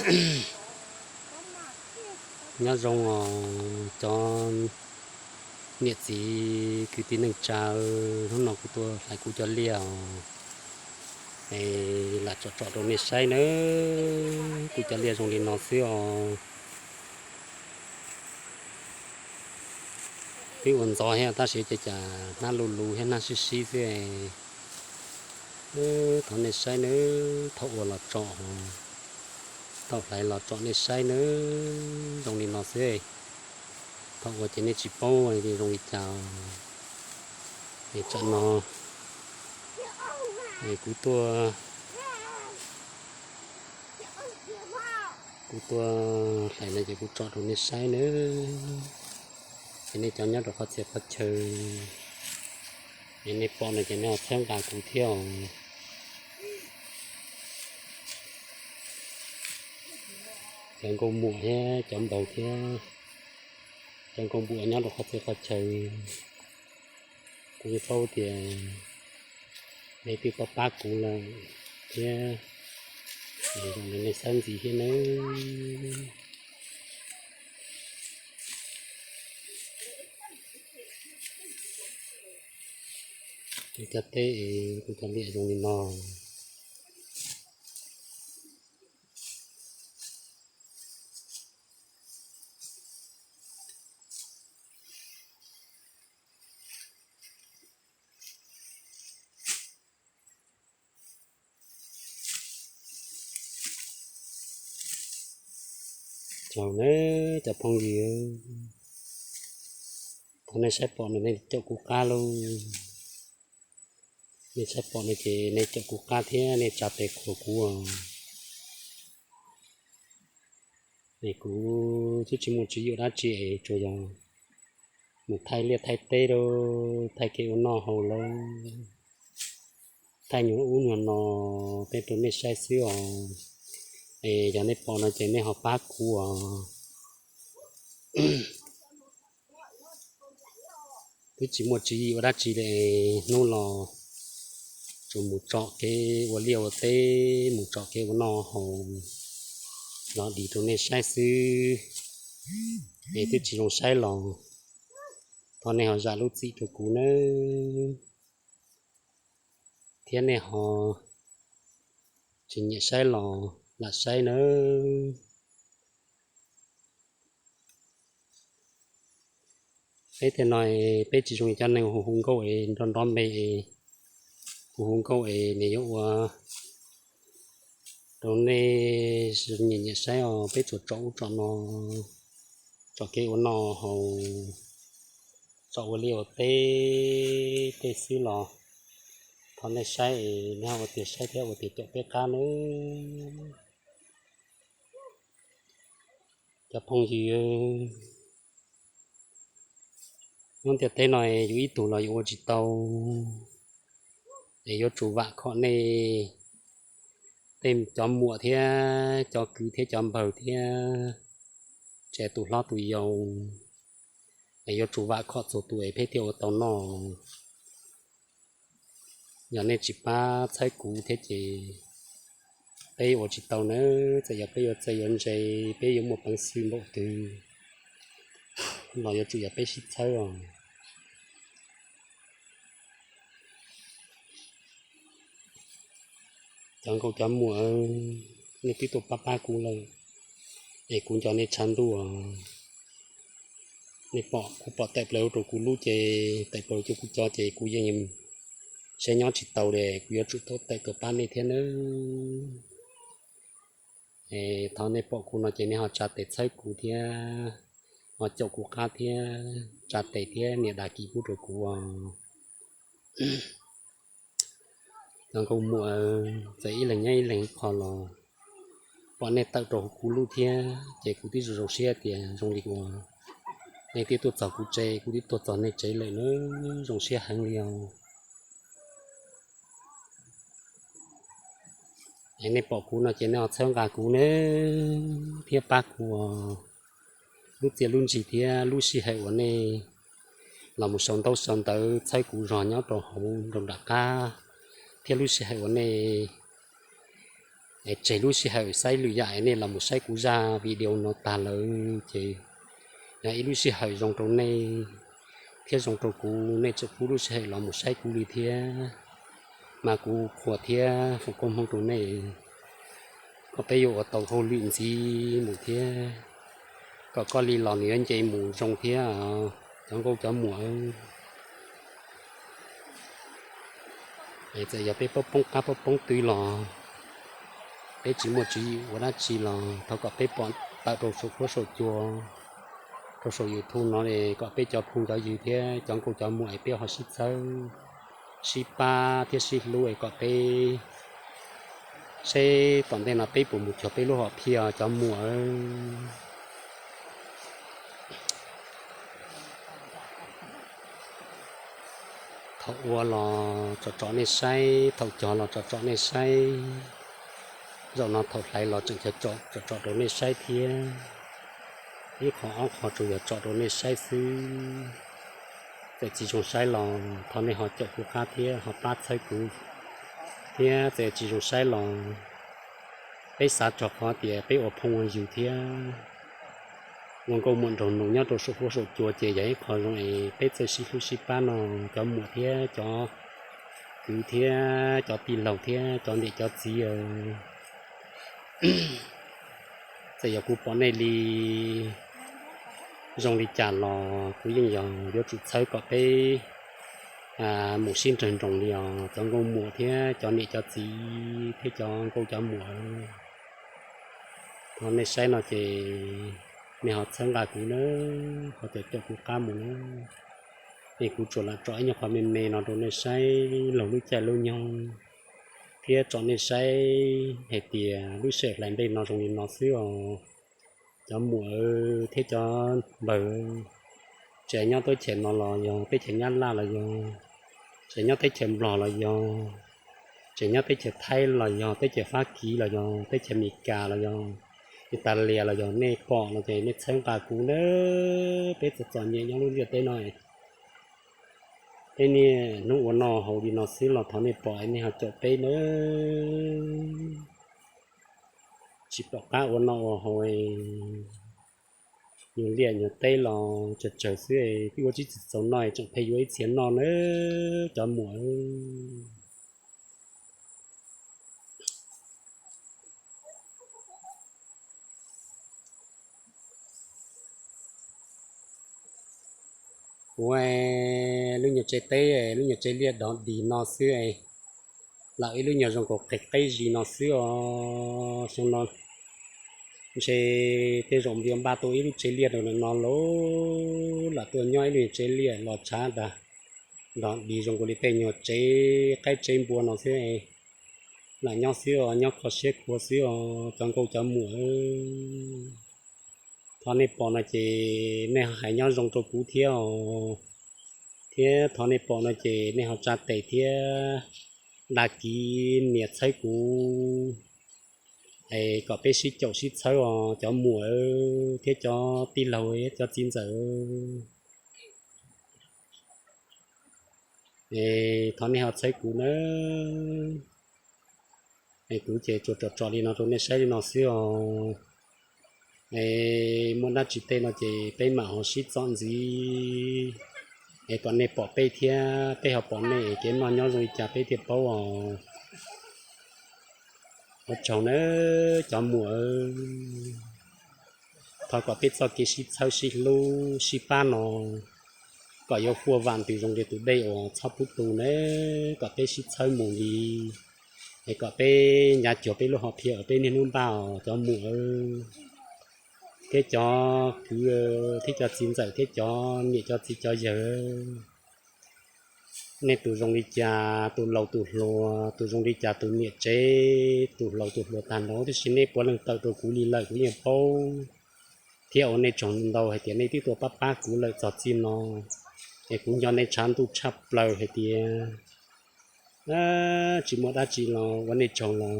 Nyob zoo os cov niam txiv kwv tij neej tsa, hnub no kuv tuaj hlais kuv cov liaj os, es lam tsom tsom rau nej saib nawb. Kuv cov liaj zoo li no xwb os. Twb ua ntxov thiab tab sis cas cas hnab luj luv thiab hnab sib sib xwb. Thov nej saib nawb, thaum ua los tsom, thaum hlais los tsom nej saib nawb, zoo li no xwb. Thaum ua ces nej tsis paub zoo li cas. Es tsam no kuv tuaj, kuv tuaj hlais no ces kuv tsom rau nej saib nawb. Ces nej cov nyob rau qhov txhia qhov chaw, es nej pom no ces nej ho txhawb nqa kuv thiab os. Cov nkauj muam thiab cov npaug thiab cov nkauj muam nyob rau qhov txhia qhov chaw, kuv yeej paub tias nej twb pab pab kuv lawm thiab, es nej xav ntxiv thiab nawb. Kuv cov teb es kuv cov liaj zoo li no. Tsaug nawb cov phooj ywg, thov nej saib pom no nej caum kuv qab lauj. Nej saib pom no ces nej caum kuv qab thiab nej tsa tes qhuas kuv. Es kuv twb tsis muaj tswv yim dab tsi es tsuas yog mus thaij liaj thaij teb rau, thaij kev ua noj haus lauj, thaij nyuag ub nyuag no tej rau nej saib xwb os. Es yog nej pom no ces nej ho pab kuv os. Twb tsis muaj tswv yim ua dab tsi li, hnub los tsuas mus tsom kev ua liaj ua teb, mus tsom kev ua noj haus los dim rau nej saib xwb. Es twb tsis zoo saib los thov nej ho zam lub txim rau kuv nawb, thiab nej ho tsis nyiam saib los lam saib nawb. Peb tej no peb tsis zoo li cov neeg hu hu nkauj es nrov nrov npe es hu hu nkauj es nws yuav ua rau nej nyiam nyiam saib os. Peb tsuas tsom ub tsom no, tsom kev ua noj haus, tsom ua liaj ua teb tej xwb los thov nej saib es nej ho ua tiag saib thiab ua tiag caum peb qab nawb. Cov phooj ywg, lub ntiaj teb no yus ib tug los yus ua tsis tau, es yuav tsum vam khom nej tej cov muam thiab cov kwv thiab cov npawg thiab tsev tus hlob tus yau, es yuav tsum vam khom txhua tus es peb thiaj ua tau noj. Yog nej tsis pab txhawb kuv thiab ces peb ua tsis tau nawb. Txawm yog peb yuav txawj yuav ntse, peb yuav muaj peev xwm npaum twg los yuav tsum yog peb sib txhawb os. Cov nkauj cov muam, nej twb tuaj pab pab kuv lawm, es kuv nco nej tshav ntuj. Nej pom kuv pom tawm plaws rau kuv lub ces tawm plaws rau kuv cov ces kuv yeej siab nyob tsis tau li, kuv yuav tsum tau tawm tuaj pab nej thiab nawb. Es thov nej pom kuv no ces nej ho tsa tes txhawb kuv thiab, ho caum kuv qab thiab, tsa tes thiab nias dag kis pub rau kuv os. Cov nkauj muam, txawm ib leeg nyob ib leeg ib qho los pom nej tawm rau kuv lub thiab ces kuv twb zoo zoo siab tias zoo li uas nej twb tuaj txog kuv tsev, kuv twb tuaj txog nej tsev lawm na, zoo siab heev li os. Es nej pom kuv no ces nej ho txhawb nqa kuv nawb thiab pab kuv lub txiaj lub ntsig thiab lub sij hawm uas nej los mus sau ntaub sau ntawv txhawb kuv zog nyob rau hauv nram qab, thiab lub sij hawm uas nej Es tseg lub sij hawm saib lwm yam es nej los mus saib kuv zaj video no tag lawm ces yog ib lub sij hawm zoo rau nej thiab zoo rau kuv, nej tseem pub lub sij hawm los mus saib kuv li thiab. Mas kuv qhuas thiab foom koob hmoov rau nej, kom peb yuav ua tau hauj lwm ntxiv mus thiab, kom koj li los nws yuav nce mus zoo thiab, cov nkauj cov muam. Txawm yog peb poob poob qab poob poob twg los peb tsis muaj tswv yim ua dab tsi los thov kom peb pom tawm rau saum huab saum cua, rau saum YouTube no kom peb cov phooj cov ywg thiab cov nkauj cov muam es peb ho sib txhawb sib pab thiab sib hlub es kom peb seb tom ntej no peb puas mus cuag peb lub hom phiaj cov muam. Thaum ua los tsom tsom nej saib, thaum cog los tsom tsom nej saib, zaum no thaum hlais los tseem tsom tsom rau nej saib thiab. Ib qho ob qho tsuas yog tsom rau nej saib xwb. Txawm tsis zoo saib los thov nej ho caum kuv qab thiab ho pab txhawb kuv thiab. Txawm tsis zoo saib los peb xav txog qhov tias peb ua phooj ua ywg thiab ua nkauj muam nraug nus nyob rau saum huab saum cua ces yog ib qho zoo es peb txawj sib hlub sib pab no, cov muam thiab cov kwv thiab cov tij laug thiab cov niam cov txiv. Txawm yog kuv pom nej li zoo li cas los kuv yeej yog yuav tsum txhawb kom peb mus sib nrawg nroos li os cov nkauj muam thiab cov niam cov txiv thiab cov nkauj cov muam. Thov nej saib no ces nej ho txhawb nqa kuv nawb, ho caum caum kuv qab mus nawb. Es kuv tsuas lam tsom ib nyuag qho me me no rau nej saib laug lub caij lub nyoog thiab tsom nej saib hais tias lub sij hawm hlais nplej no zoo li no xwb os cov muam thiab cov npawg. Tseem nyob teb chaws no los yog teb chaws Nyab Laj los yog, tseem nyob teb chaws Nplog los yog, tseem nyob teb chaws Thaib los yog, teb chaws Fab Kis los yog, teb chaws Amelikas los yog, Italia los yog, nej pom no ces nej txhawb nqa kuv nawb. Peb txom txom nyem nyob lub ntiaj teb no, peb niaj hnub ua noj haus li no xwb los thov nej pom nej ho caum peb nawb. Tsis pom qab ua noj ua haus, nyuag liaj nyuag teb los tsawg tsawg xwb, twb ua tsis txaus noj tseem pheej yuav ib txhia noj nawb cov muam. Kuv lub nyuag tsev teb, lub nyuag tsev liaj dog dig no xwb, lam ib lub nyuag zoo nkaus qig qeb zis no xwb os. Xyoo no ntshe tej zaum yuav npaj tau ib lub tsev liaj rau no lauj, lam tuaj nyob ib lub nyuag tsev liaj los tshav dag, dog dig zoo nkaus li tej nyuag tsev qaib tsev npua no xwb, lam nyob xwb os, nyob kho siab khuav xwb os cov nkauj cov muam. Thov nej pom no ces nej ho hais nyob zoo rau kuv thiab os, thiab thov nej pom no ces nej ho tsa tes thiab dag kiv nias txhawb kuv, es kom peb sib caum sib txhawb os cov muam thiab cov tij laug cov txiv ntxawm. Es thov nej ho txhawb kuv nawb. Es kuv ces tsuas tsom tsom li no rau nej saib li no xwb os. Es muaj dab tsi tej no ces peb mam ho sib txom ntxiv, es kom nej pom peb thiab peb ho pom nej, kev noj nyob zoo li cas peb thiaj paub os. Ua tsaug nawb cov muam. Thov kom peb txoj kev sib txhawb sib hlub sib pab no kom yuav huaj vam ntws zoo li tus dej uas txhob pub tu nawb, kom peb sib txhawb mus li, es kom peb ncav cuag peb lub hom phiaj uas peb niaj hnub npaj os cov muam thiab cov kwv thiab cov txiv ntxawm thiab cov niam cov txiv cov yawg. Nej tus zoo li cas tus laus tus hluas, tus zoo li cas tus niam tsev, tus laus tus hluas tag nrho, tiam sis nej puav leej tawm rau kuv li lawm kuv yeej paub thiab ua nej tsaug ntau hais tias nej twb tuaj pab pab kuv lawm txog txij no, es kuv nco nej tshav ntuj tshaj plaws hais tias tsis muaj dab tsi los ua nej tsaug los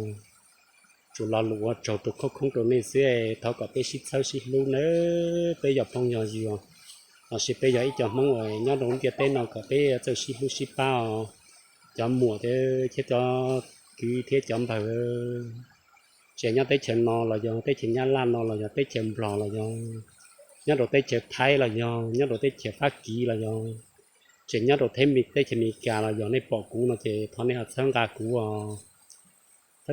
tsuas lo lus ua tsaug tus khoob khoob rau nej xwb. Thov kom peb sib txhawb sib hlub nawb, peb yog phooj yog ywg lossis peb yog ib co Hmoob uas nyob rau ntiaj teb no kom peb txawj sib hlub sib pab os cov muam thiab cov kwv thiab cov npawg. Tsis nyob teb chaws no los yog teb chaws Nyab Laj no los yog teb chaws Nplog los yog nyob rau teb chaws Thaib los yog nyob rau teb chaws Fab Kis los yog tsis nyob rau teb chaws Amelikas los yog nej pom kuv no ces thov nej ho txhawb nqa kuv os.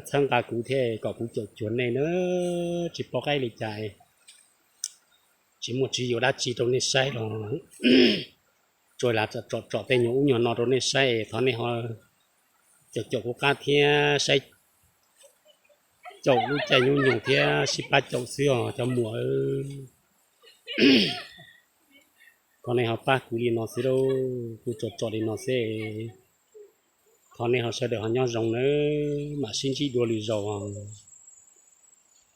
Txhawb nqa kuv thiab kom kuv caum cuag nej na. Tsis paub qab li cas, tsis muaj tswv yim dab tsi rau nej saib los tsuas lam tsom tsom tej nyuag ub nyuag no rau nej saib, thov nej ho caum caum kuv qab thiab saib, caum lub caij nyob nyoog thiab sib pab caum xwb os cov muam. Thov nej ho pab kuv li no xwb lauj, kuv tsom tsom li no xwb. Thov nej ho sawv daws ho nyob zoo nawb, mam sib ntsib dua lwm zaus os.